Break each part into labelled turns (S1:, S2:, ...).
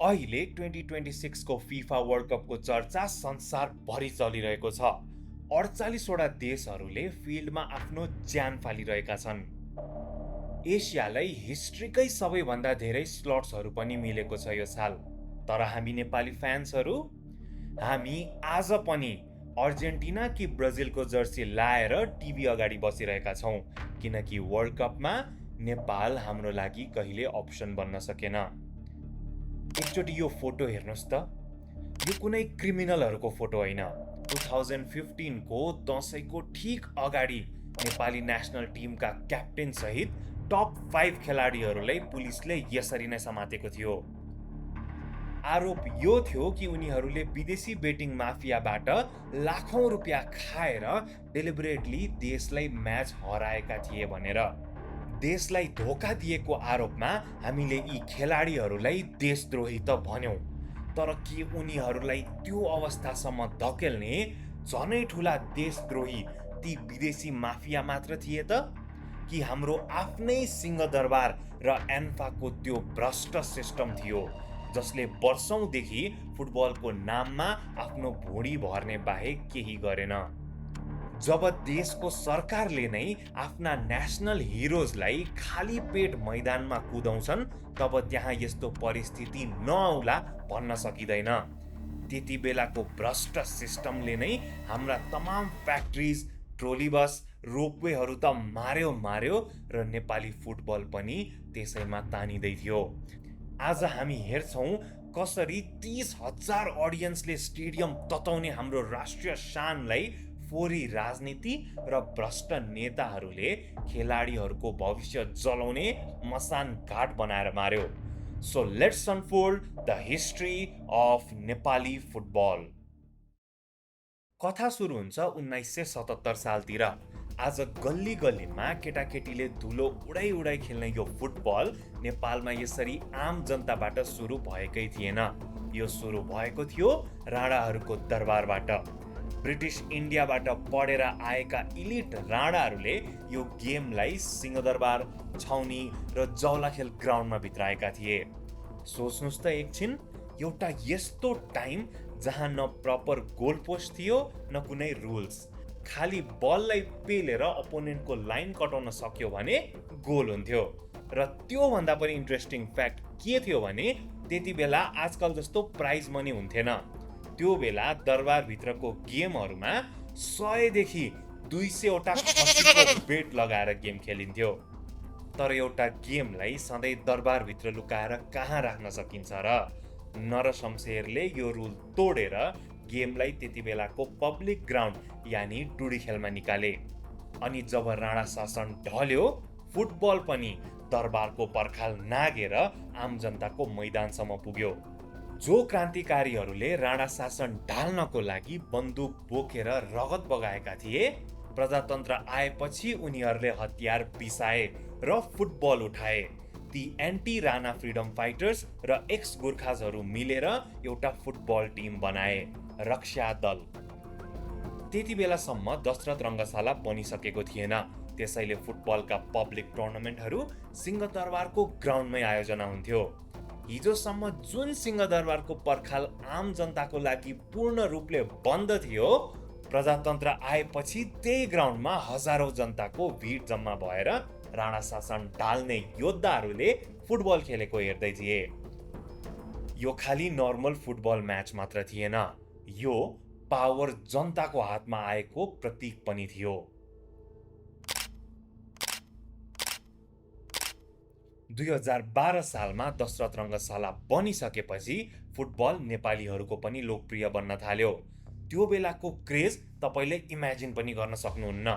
S1: अहिले 2026 को FIFA world कपको चर्चा संसारभरि चलिरहेको छ। 48 वटा देशहरूले फिल्डमा आफ्नो ज्यान फालिरहेका छन्। एसियालाई हिस्ट्रीकै सबैभन्दा धेरै स्लट्सहरू पनि मिलेको छ यो साल। तर हामी नेपाली फ्यान्सहरू, हामी आज पनि अर्जेन्टिना कि ब्राजिलको जर्सी लाएर टिभी अगाडि बसिरहेका छौँ, किनकि वर्ल्ड कपमा नेपाल हाम्रो लागि कहिले अप्सन बन्न सकेन। एकचोटि यो फोटो हेर्नुहोस् त, यो कुनै क्रिमिनलहरूको फोटो होइन। 2015 को दसैँको ठिक अगाडि नेपाली नेसनल टिमका क्याप्टेन सहित टप 5 खेलाडीहरूलाई पुलिसले यसरी नै समातेको थियो। आरोप यो थियो कि उनीहरूले विदेशी बेटिङ माफियाबाट लाखौं रुपियाँ खाएर डेलिबरेटली देशलाई म्याच हराएका थिए भनेर। देशलाई धोका दिएको आरोपमा हामीले यी खेलाडीहरूलाई देशद्रोही त भन्यौं, तर के उनीहरूलाई त्यो अवस्थासम्म धकेल्ने झनै ठुला देशद्रोही ती विदेशी माफिया मात्र थिए त, कि हाम्रो आफ्नै सिंहदरबार र एन्फाको त्यो भ्रष्ट सिस्टम थियो जसले वर्षौंदेखि फुटबलको नाममा आफ्नो भुँडी भर्ने बाहेक केही गरेन। जब देशको सरकारले नै आफ्ना नेसनल हिरोजलाई खाली पेट मैदानमा कुदाउँछन्, तब त्यहाँ यस्तो परिस्थिति नआउला भन्न सकिँदैन। त्यति बेलाको भ्रष्ट सिस्टमले नै हाम्रा तमाम फ्याक्ट्रिज, ट्रोली बस, रोपवेहरू त मार्यो र नेपाली फुटबल पनि त्यसैमा तानिँदै थियो। आज हामी हेर्छौँ कसरी 30,000 अडियन्सले स्टेडियम तताउने हाम्रो राष्ट्रिय शानलाई फोरी राजनीति र भ्रष्ट नेताहरूले खेलाडीहरूको भविष्य जलाउने मसान घाट बनाएर मार्यो। So let's unfold the history of Nepali football. कथा सुरु हुन्छ 1977 सालतिर। आज गल्ली गल्लीमा केटाकेटीले धुलो उडाई खेल्ने यो फुटबल नेपालमा यसरी आम जनताबाट सुरु भएकै थिएन। यो सुरु भएको थियो राणाहरूको दरबारबाट। ब्रिटिस इन्डियाबाट पढेर आएका इलिट राणाहरूले यो गेमलाई सिंहदरबार, छाउनी र जौलाखेल ग्राउन्डमा भित्राएका थिए। सोच्नुहोस् त एकछिन, एउटा यस्तो टाइम जहाँ न प्रपर गोल पोस्ट थियो न कुनै रुल्स, खाली बललाई पेलेर अपोनेन्टको लाइन कटाउन सक्यो भने गोल हुन्थ्यो। र त्योभन्दा पनि इन्ट्रेस्टिङ फ्याक्ट के थियो भने त्यति बेला आजकल जस्तो प्राइज मनी हुन्थेन। त्यो बेला दरबारभित्रको गेमहरूमा 100 देखि 200 वटा खसीको बेट लगाएर गेम खेलिन्थ्यो। तर एउटा गेमलाई सधैँ दरबारभित्र लुकाएर कहाँ राख्न सकिन्छ र? नरशमशेरले यो रुल तोडेर गेमलाई त्यति बेलाको पब्लिक ग्राउन्ड यानी टुडी खेलमा निकाले। अनि जब राणा शासन ढल्यो, फुटबल पनि दरबारको पर्खाल नागेर आम जनताको मैदानसम्म पुग्यो। जो क्रान्तिकारीहरूले राणा शासन ढाल्नको लागि बन्दुक बोकेर रगत बगाएका थिए, प्रजातन्त्र आएपछि उनीहरूले हतियार बिसाए र फुटबल उठाए। ती एन्टी राणा फ्रिडम फाइटर्स र एक्स गोर्खाजहरू मिलेर एउटा फुटबल टिम बनाए, रक्षा दल। त्यति बेलासम्म दशरथ रङ्गशाला बनिसकेको थिएन, त्यसैले फुटबलका पब्लिक टुर्नामेन्टहरू सिंहदरबारको ग्राउन्डमै आयोजना हुन्थ्यो। हिजोसम्म जुन सिंहदरबारको पर्खाल आम जनताको लागि पूर्ण रूपले बन्द थियो, प्रजातन्त्र आएपछि त्यही ग्राउन्डमा हजारौं जनताको भिड जम्मा भएर राणा शासन ढाल्ने योद्धाहरूले फुटबल खेलेको हेर्दै थिए। यो खाली नर्मल फुटबल म्याच मात्र थिएन, यो पावर जनताको हातमा आएको प्रतीक पनि थियो। 2012 सालमा दशरथ रङ्गशाला बनिसकेपछि फुटबल नेपालीहरूको पनि लोकप्रिय बन्न थाल्यो। त्यो बेलाको क्रेज तपाईँले इमेजिन पनि गर्न सक्नुहुन्न।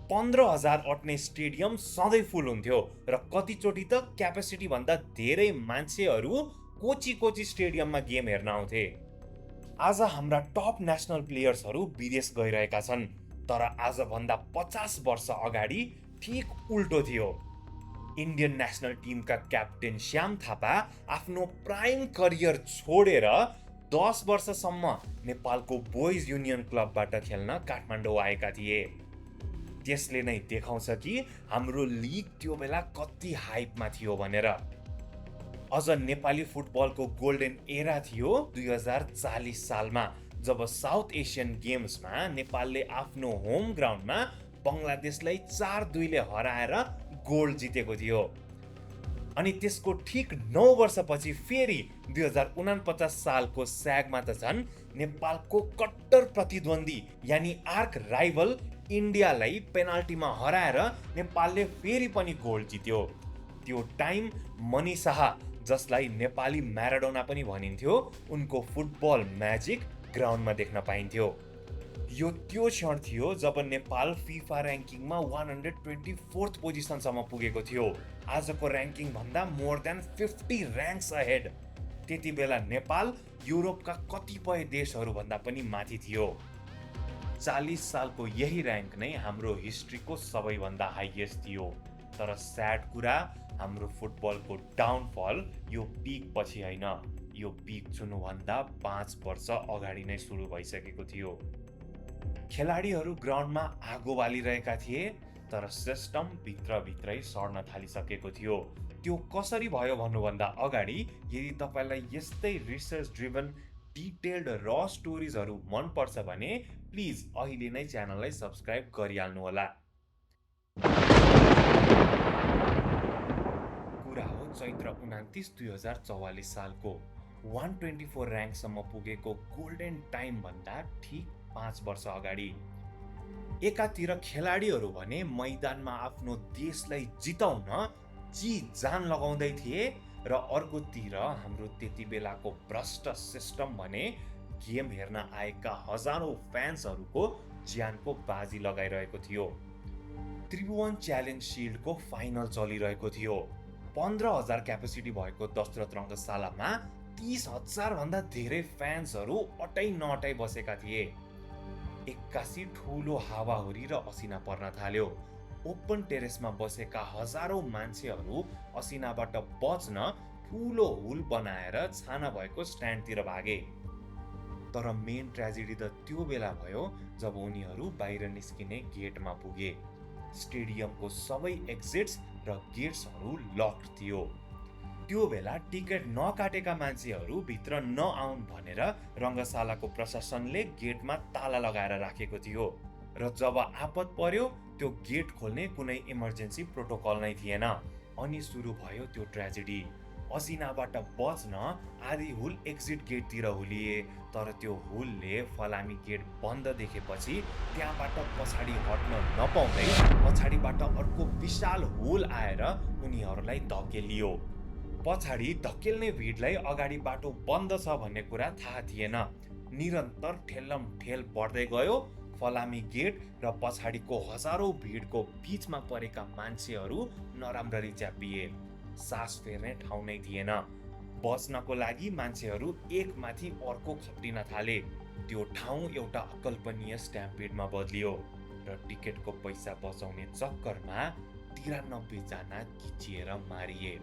S1: 15,000 अट्ने स्टेडियम सधैँ फुल हुन्थ्यो र कतिचोटि त क्यापेसिटी भन्दा धेरै मान्छेहरू कोची स्टेडियममा गेम हेर्न आउँथे। आज हाम्रा टप नेसनल प्लेयर्सहरू विदेश गइरहेका छन्, तर आजभन्दा 50 वर्ष अगाडि ठिक उल्टो थियो। इन्डियन नेसनल टिमका क्याप्टेन श्याम थापा आफ्नो प्राइम करियर छोडेर 10 वर्षसम्म नेपालको बोइज युनियन क्लबबाट खेल्न काठमाडौँ आएका थिए। त्यसले नै देखाउँछ कि हाम्रो लिग त्यो बेला कति हाइपमा थियो भनेर। अझ नेपाली फुटबलको गोल्डन एरा थियो 2040 सालमा, जब साउथ एसियन गेम्समा नेपालले आफ्नो होम ग्राउन्डमा बङ्गलादेशलाई 4-2 हराएर गोल्ड जितेको थियो। अनि त्यसको ठिक 9 वर्षपछि फेरि 2049 सालको स्यागमा त झन् नेपालको कट्टर प्रतिद्वन्दी यानि आर्क राइभल इन्डियालाई पेनाल्टीमा हराएर नेपालले फेरि पनि गोल्ड जित्यो। त्यो टाइम मनी शाह, जसलाई नेपाली म्याराडोना पनि भनिन्थ्यो, उनको फुटबल म्याजिक ग्राउन्डमा देख्न पाइन्थ्यो। यो त्यो क्षण थियो जब नेपाल फिफा ऱ्याङ्किङमा 124th पोजिसनसम्म पुगेको थियो, आजको ऱ्याङ्किङ भन्दा मोर देन 50 ऱ्याङ्क्स अहेड। त्यति बेला नेपाल युरोपका कतिपय देशहरूभन्दा पनि माथि थियो। 40 सालको यही ऱ्याङ्क नै हाम्रो हिस्ट्रीको सबैभन्दा हाइएस्ट थियो। तर स्याड कुरा, हाम्रो फुटबलको डाउनफल यो पिक पछि होइन, यो पिक छुनुभन्दा 5 वर्ष अगाडि नै सुरु भइसकेको थियो। खेलाडीहरू ग्राउन्डमा आगो बालिरहेका थिए, तर सिस्टम भित्रभित्रै सड्न थालिसकेको थियो। त्यो कसरी भयो भन्नुभन्दा अगाडि, यदि तपाईँलाई यस्तै रिसर्च ड्रिभन डिटेल्ड र स्टोरिजहरू मनपर्छ भने प्लिज अहिले नै च्यानललाई सब्सक्राइब गरिहाल्नुहोला। कुरा हो चैत्र 29, 2044 सालको। 124 ऱ्याङ्कसम्म पुगेको गोल्डन टाइम भन्दा ठिक 5 वर्ष अगाडि। एकातिर खेलाडीहरू भने मैदानमा आफ्नो देशलाई जिताउन जी जान लगाउँदै थिए, र अर्कोतिर हाम्रो त्यति बेलाको भ्रष्ट सिस्टम भने गेम हेर्न आएका हजारौं फ्यान्सहरूको ज्यानको बाजी लगाइरहेको थियो। त्रिभुवन च्यालेन्ज सिल्डको फाइनल चलिरहेको थियो। 15,000 क्यापेसिटी भएको दशरथ रङ्गशालामा 30,000 भन्दा धेरै फ्यान्सहरू अटाइ नअटाइ बसेका थिए। एक्कासी ठुलो हावाहुरी र असिना पर्न थाल्यो। ओपन टेरेसमा बसेका हजारौं मान्छेहरू असिनाबाट बच्न ठुलो हुल बनाएर छाना भएको स्ट्यान्डतिर भागे। तर मेन ट्रेजेडी त त्यो बेला भयो जब उनीहरू बाहिर निस्किने गेटमा पुगे। स्टेडियमको सबै एक्जिट्स र गेट्सहरू लक्ड थियो। त्यो बेला टिकट नकाटेका मान्छेहरू भित्र नआउन् भनेर रङ्गशालाको प्रशासनले गेटमा ताला लगाएर राखेको थियो, र जब आपत पर्यो त्यो गेट खोल्ने कुनै इमर्जेन्सी प्रोटोकल नै थिएन। अनि सुरु भयो त्यो ट्रेजेडी। असिनाबाट बच्न आधी हुल एक्जिट गेटतिर हुलिए, तर त्यो हुलले फलामी गेट बन्द देखेपछि त्यहाँबाट पछाडि हट्न नपाउँदै पछाडिबाट अर्को विशाल हुल आएर उनीहरूलाई धकेलियो। पछाडि धकेल्ने भिडलाई अगाडि बाटो बन्द छ भन्ने कुरा थाहा थिएन। निरन्तर ठेल्लम ठेल बढ्दै गयो। फलामी गेट र पछाडिको हजारौं भिडको बीचमा परेका मान्छेहरू नराम्ररी च्यापिए। सास फेर्ने ठाउँ नै थिएन। बस्नको लागि मान्छेहरू एकमाथि अर्को खप्टिन थाले। त्यो ठाउँ एउटा अकल्पनीय स्ट्याम्पिडमा बदलियो, र टिकटको पैसा बचाउने चक्करमा 93 जना खिचिएर मारिए।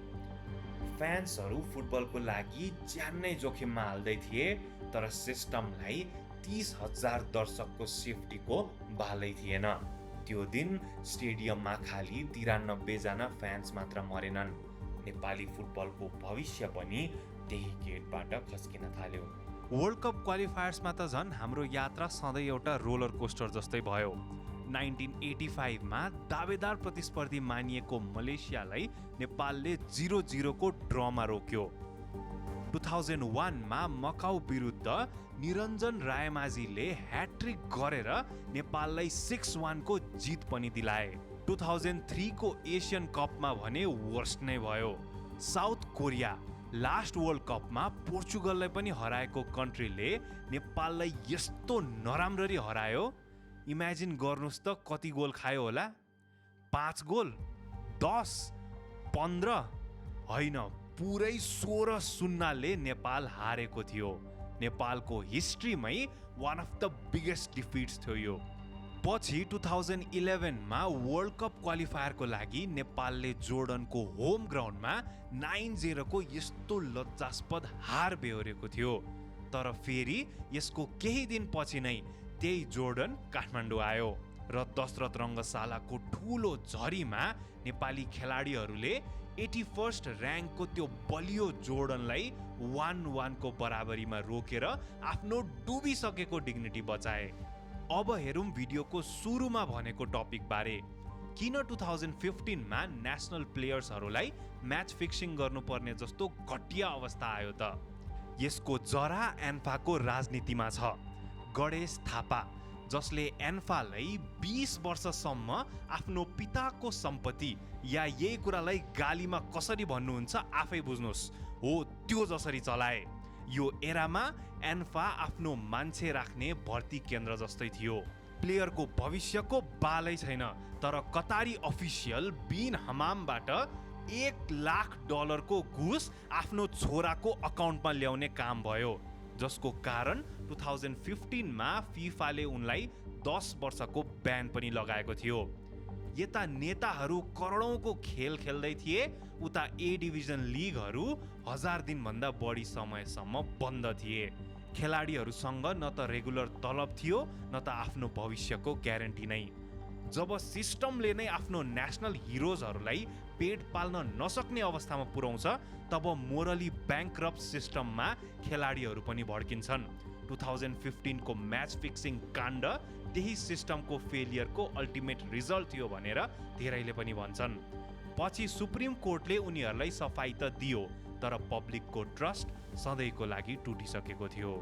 S1: फ्यान्सहरू फुटबलको लागि ज्यान नै जोखिममा हाल्दै थिए, तर सिस्टमलाई 30,000 दर्शकको सेफ्टीको बालै थिएन। त्यो दिन स्टेडियममा खाली 93 जना फ्यान्स मात्र मरेनन्। नेपाली फुटबलको भविष्य पनि त्यही गेटबाट खस्किन थाल्यो। वर्ल्ड कप क्वालिफायर्समा त झन् हाम्रो यात्रा सधैँ एउटा रोलर कोस्टर जस्तै भयो। 1985 मा दावेदार प्रतिस्पर्धी मानिएको मलेसियालाई नेपालले 0-0 को ड्रमा रोक्यो। 2001 मा मकाउ विरुद्ध निरञ्जन रायमाझीले ह्याट्रिक गरेर नेपाललाई 6-1 को जित पनि दिलाए। 2003 को एसियन कपमा भने वर्स्ट नै भयो। साउथ कोरिया लास्ट वर्ल्ड कपमा पोर्चुगललाई पनि हराएको कन्ट्रीले नेपाललाई यस्तो नराम्ररी हरायो। इमेजिन गर्नुस् त कति गोल खायो होला? 5 गोल, 10, 15 होइन, पुरै 16-0 नेपाल हारेको थियो। नेपालको हिस्ट्रीमै one of the biggest defeats थियो यो। पछि 2011 मा वर्ल्ड कप क्वालिफायरको लागि नेपालले जोर्डनको होम ग्राउन्डमा 9-0 को यस्तो लज्जास्पद हार बेहोरेको थियो। तर फेरि यसको केही दिन पछि नै त्यही जोर्डन काठमाडौँ आयो। र दशरथ रङ्गशालाको ठुलो झरीमा नेपाली खेलाडीहरूले 81st र्याङ्कको त्यो बलियो जोर्डनलाई 1-1 को बराबरीमा रोकेर आफ्नो डुबिसकेको डिग्निटी बचाए। अब हेरौँ भिडियोको सुरुमा भनेको टपिक बारे। किन 2015 मा नेसनल प्लेयर्सहरूलाई म्याच फिक्सिङ गर्नुपर्ने जस्तो घटिया अवस्था आयो त? यसको जरा एन्फाको राजनीतिमा छ। गणेश थापा, जसले एन्फालाई 20 वर्षसम्म आफ्नो पिताको सम्पत्ति या यही कुरालाई गालीमा कसरी भन्नुहुन्छ आफै बुझ्नुहोस्, हो त्यो जसरी चलाए। यो एरामा एन्फा आफ्नो मान्छे राख्ने भर्ती केन्द्र जस्तै थियो। प्लेयरको भविष्यको बालै छैन, तर कतारी अफिसियल बिन हमामबाट $1 लाख को घुस आफ्नो छोराको अकाउन्टमा ल्याउने काम भयो, जसको कारण 2015 मा फिफाले उनलाई 10 वर्षको ब्यान पनि लगाएको थियो। यता नेताहरू करोडौंको खेल खेल्दै थिए, उता ए डिभिजन लिगहरू 1000 दिनभन्दा बढी समयसम्म बन्द थिए। खेलाडीहरूसँग न त रेगुलर तलब थियो न त आफ्नो भविष्यको ग्यारेन्टी नै। जब सिस्टमले नै आफ्नो नेसनल हिरोजहरूलाई पेट पाल्न नसक्ने अवस्थामा पुर्याउँछ, तब मोरली ब्याङ्क्रप्ट सिस्टममा खेलाडीहरू पनि भड्किन्छन्। 2015 को म्याच फिक्सिङ काण्ड त्यही सिस्टमको फेलियरको अल्टिमेट रिजल्ट थियो भनेर धेरैले पनि भन्छन्। पछि सुप्रिम कोर्टले उनीहरूलाई सफाई त दियो, तर पब्लिकको ट्रस्ट सधैँको लागि टुटिसकेको थियो।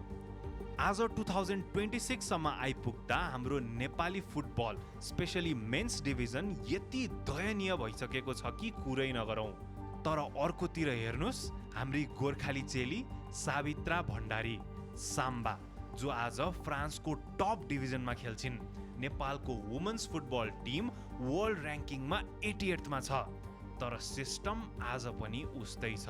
S1: आज 2026 सम्म आइपुग्दा हाम्रो Nepali football, specially men's division यति दयनीय भइसकेको छ कि कुरै नगरौँ। तर अर्कोतिर हेर्नुस्, हाम्री गोर्खाली चेली सावित्रा भण्डारी साम्बा, जो आज फ्रान्सको टप डिभिजनमा खेल्छिन्। नेपालको वुमेन्स फुटबल टिम वर्ल्ड र्याङ्किङमा 88 मा छ, तर सिस्टम आज पनि उस्तै छ।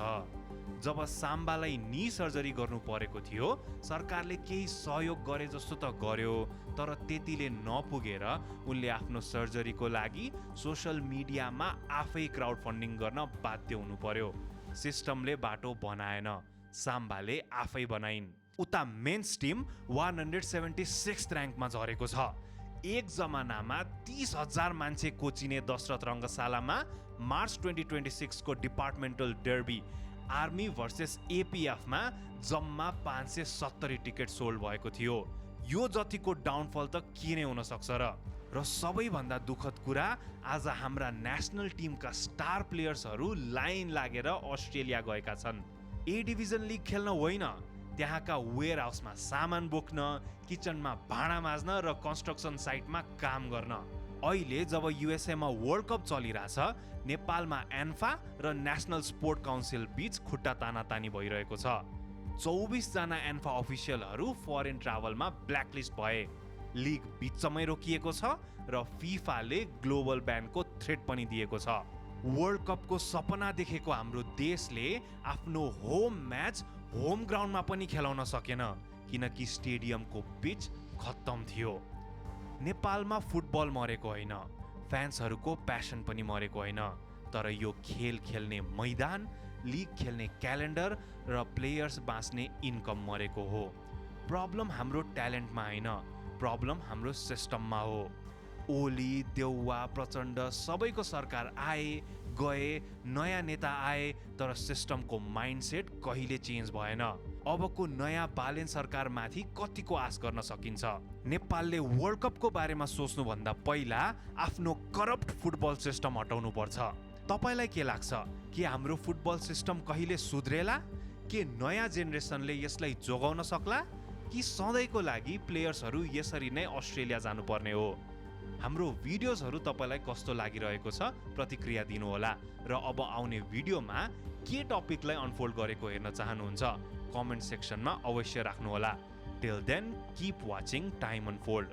S1: जब साम्बालाई नी सर्जरी गर्नु परेको थियो, सरकारले केही सहयोग गरे जस्तो त गर्यो, तर त्यतिले नपुगेर उनले आफ्नो सर्जरीको लागि सोशल मिडियामा आफै क्राउड फन्डिङ गर्न बाध्य हुनु पर्यो। सिस्टमले बाटो बनाएन, साम्बाले आफै बनाइन्। उता मेन्स टिम 176 र्याङ्कमा झरेको छ। एक जमानामा 30,000 मान्छे कोचिने दशरथ रङ्गशालामा मार्च 2026 को डिपार्टमेन्टल डर्बी आर्मी भर्सेस एपिएफमा जम्मा 570 टिकट सोल्ड भएको थियो। यो जतिको डाउनफल त के नै हुन सक्छ र सबैभन्दा दुःखद कुरा, आज हाम्रा नेसनल टिमका स्टार प्लेयर्सहरू लाइन लागेर अस्ट्रेलिया गएका छन्। ए डिभिजन लिग खेल्न होइन, त्यहाँका वेयर हाउसमा सामान बोक्न, किचनमा भाँडा माझ्न र कन्स्ट्रक्सन साइटमा काम गर्न। अहिले जब युएसएमा वर्ल्ड कप चलिरहेछ, नेपालमा एन्फा र नेसनल स्पोर्ट काउन्सिल बीच खुट्टा तानातानी भइरहेको छ। 24 जना एन्फा अफिसियलहरू फरेन ट्राभलमा ब्ल्याकलिस्ट भए। लिग बिचमै रोकिएको छ र फिफाले ग्लोबल ब्यानको थ्रेट पनि दिएको छ। वर्ल्ड कपको सपना देखेको हाम्रो देशले आफ्नो होम म्याच होम ग्राउन्डमा पनि खेलाउन सकेन, किनकि स्टेडियमको पिच खत्तम थियो। नेपालमा फुटबल मरेको होइन, फ्यान्सहरूको प्यासन पनि मरेको होइन, तर यो खेल खेल्ने मैदान, लिग खेल्ने क्यालेन्डर र प्लेयर्स बाँच्ने इन्कम मरेको हो। प्रब्लम हाम्रो ट्यालेन्टमा होइन, प्रब्लम हाम्रो सिस्टममा हो। ओली, देउवा, प्रचण्ड सबैको सरकार आए गए, नयाँ नेता आए, तर सिस्टमको माइन्डसेट कहिले चेन्ज भएन। अबको नयाँ बालेन सरकारमाथि कतिको आश गर्न सकिन्छ? नेपालले वर्ल्ड कपको बारेमा सोच्नुभन्दा पहिला आफ्नो करप्ट फुटबल सिस्टम हटाउनु पर्छ। तपाईलाई के लाग्छ कि हाम्रो फुटबल सिस्टम कहिले सुध्रेला? के नयाँ जेनेरेसनले यसलाई जोगाउन सक्ला? कि सधैँको लागि प्लेयर्सहरू यसरी नै अस्ट्रेलिया जानुपर्ने हो? हाम्रो भिडियोजहरू तपाईलाई कस्तो लागिरहेको छ प्रतिक्रिया दिनुहोला र अब आउने भिडियोमा के टपिकलाई अनफोल्ड गरेको हेर्न चाहनुहुन्छ कमेन्ट सेक्सनमा अवश्य राख्नुहोला। Till then keep watching time unfold.